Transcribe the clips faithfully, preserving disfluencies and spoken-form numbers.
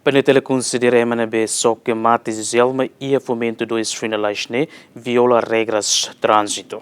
PNTL konsidera ema ne'ebé xoke mate Zizelma iha Fomento dois foin lalais ne'e viola regras tránzitu.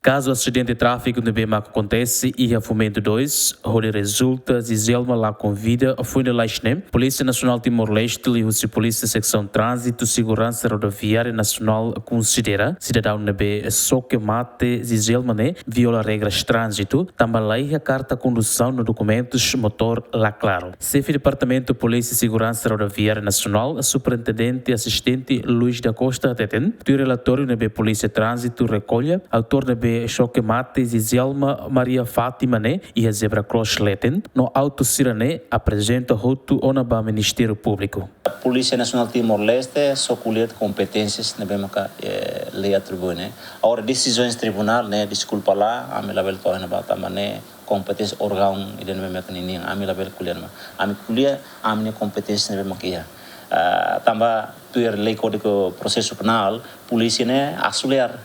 Kazu asidente tráfiku ne'ebé maka akontese iha Fomento dois, hodi rezulta Zizelma lakon vida foin lalais ne'e, Polísia Nasionál Timor-Leste liuhusi Polísia Seksaun Tránzitu Seguransa Rodoviária Nasionál konsidera sidadaun ne'ebé xoke mate Zizelma ne'e viola regras tránzitu, tanba la iha karta kondusaun no dokumentus motór la klaru. Xefe Departamentu Polísia Seguransa Rodoviária Nasionál, Superintendente Asistente Luis da Costa hateten, tuir relatóriu ne'ebé Polísia Tránzitu rekolla, autór ne'ebé xoke mate Zizelma Maria Fátima ne'e iha zebra cross leten, no autu sira-ne'e aprezenta hotu ona ba Ministériu Públiku. Polísia Nasionál Timor-Leste só ko'alia kompeténsias ne'ebé maka, eh, lei atribui ne'e. Agora desizaun tribunál ne'e, deskulpa la, ami labele to'o iha ne'ebá tanba ne'e kompeténsia órgaun ida ne'ebé maka ninian, ami labele ko'alia ne'ebá. Ami ko'alia ami-nia kompeténsia ne'ebé maka iha. Ah, tanba tuir lei Kódigu Prosesu Penál, polísia ne'e auxiliár,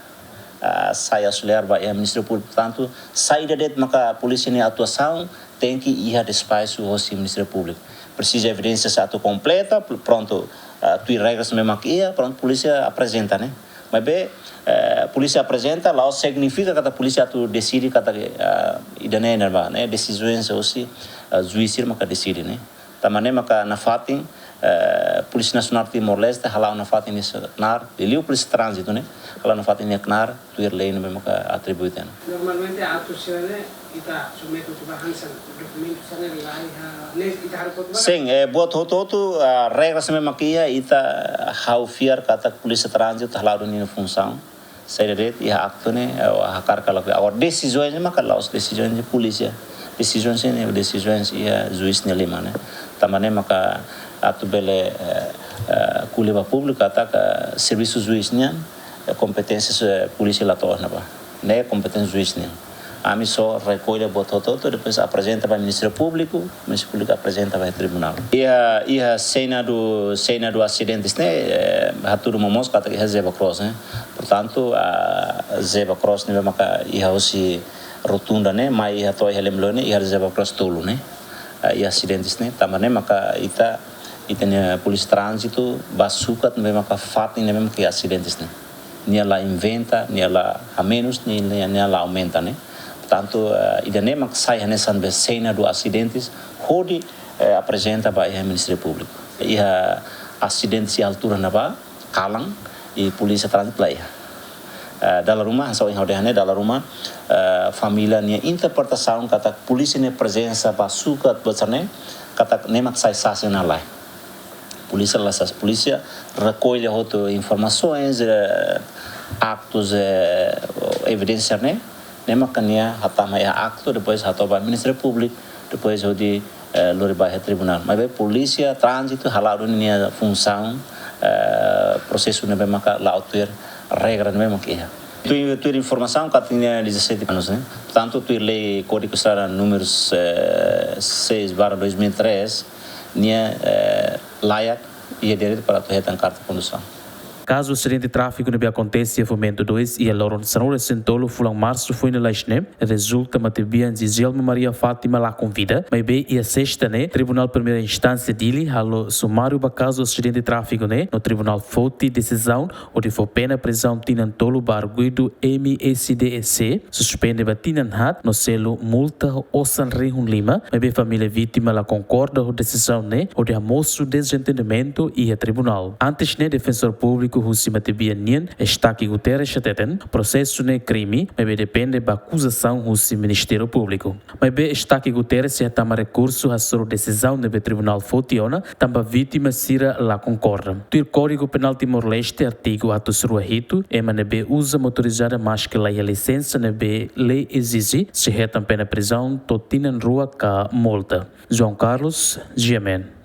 ah, sai auxiliár ba iha Ministériu Públiku. Portantu, saida de'it maka polísia nia atuasaun tenke iha despaxu hosi Ministériu Públiku. Presiza evidénsia atu kompleta, pr-, prontu, ah, tuir regras ne'ebé maka iha, prontu, polísia aprezenta ne'e. Maibé, eh, polísia aprezenta, la'ós signifika katak polísia atu deside katak, ah, ida-ne'e ne'ebá, ne'e desizaun hosi, ah, juís sira maka deside ne'e. Tanba ne'e maka nafatin, eh, Polísia Nasionál Timor-Leste hala'o nafatin nia knaar, liuliu Polísia Tránzitu ne'e hala'o nafatin nia knaar, tuir lei ne'ebé maka atribui tiha ona. Normalmente autu sira-ne'e ita submete tiha ba hanesan dokumentu sira-ne'e la iha, ne'e ita harus buat ba? Sin, eh, buat hotu-hotu, ah, regras ne'ebé maka iha, ita, ah, ha'u fiar katak Polísia Tránzitu hala'o duni nia funsaun. Saida de'it iha aktu ne'e, eh, hakarak ka lakohi. Agora desizaun ne'e maka la'ós desizaun de polísia. Desizaun ne'e desizaun iha juís nia liman ne'e. Tanba ne'e maka atu bele, eh, eh, ko'alia ba públiku katak servisu juís nian, eh, kompeténsia, eh, polísia la to'o iha ne'ebá. Ne'e kompeténsia juís nian. Ami só rekolla buat hotu-hotu, depois aprezenta ba Ministériu Públiku, Ministériu Públiku aprezenta ba tribunál. Iha, iha sena do, sena do asidentes ne'e, eh, hatudu momoos katak iha zebra cross ne'e. Portantu, ah, zebra cross ne'ebé maka iha hosi rotunda ne'e, mai iha to'o iha Lemloi ne'e, iha zebra cross tolu ne'e. Ah, iha asidentes ne'e, tanba ne'e maka ita, ita-nia Polísia Tránzitu bá sukat ne'ebé maka fatin ne'ebé maka iha asidentes ne'e. Nia la inventa, nia la hamenus, nia, nia, nia la aumenta ne'e. Portantu, eh, ida-ne'e mak sai hanesan be sena do asidentes, hodi, eh, aprezenta ba iha Ministériu Públiku. Iha asidentes iha altura ne'ebá, kalan, i Polísia Tránzitu la iha. Eh, dala ruma, hanesan ohin ha'u dehan ne'e, dala ruma, eh, família nia interpretasaun katak polísia nia prezensa bá sukat buat sira-ne'e, katak ne'e mak sai sasin ona lae. Polísia la sas, polísia rekolla hotu informasoens, eh, aktus, eh, evidénsia ne'e, ne'e maka nia hatama iha aktu, depois hato'o ba Ministériu Públiku, depois hodi, eh, lori ba iha tribunál. Maibé Polísia Tránzitu hala'o duni nia funsaun, eh, prosesu ne'ebé maka la'o tuir regra ne'ebé maka iha. Tuir, tuir informasaun katak nia dezassete anus ne'e. Portantu, tuir lei Kódigu Estrada númeru, eh, seis barra dois mil e três, nia, eh, layak iha direitu para atu hetan karta kondusaun. Kazu asidente tráfiku ne'ebé akontese iha Fomento dois iha loron sanulu-resin-tolu fulan Marsu foin lalais ne'e, rezulta matebian Zizelma Maria Fátima lakon vida, maibé iha sesta ne'e, Tribunál Primeira Instánsia Dili halo sumáriu ba kazu asidente tráfiku ne'e, no tribunál foti desizaun hodi fó pena prizaun tinan tolu ba arguidu M S D E C, suspende ba tinan haat, no selu multa osan rihun lima, maibé família vítima la konkorda ho desizaun ne'e, hodi hamosu dezentendimentu iha tribunál. Antes ne'e, Defensór Públiku husi matebian nian, Estaque Guterres, hateten, prosesu ne'e krime, maibé depende ba akuzasaun husi Ministériu Públiku. Maibé Estaque Guterres sei hatama rekursu hasoru desizaun ne'ebé tribunál foti ona, tanba vítima sira la konkorda. Tuir Kódigu Penál Timor-Leste, artigu atus rua hitu, ema ne'ebé uza motorizada maske la iha lisensa ne'ebé lei ezije, sei hetan pena prizaun to'o tinan rua ka multa. João Carlos, G M N.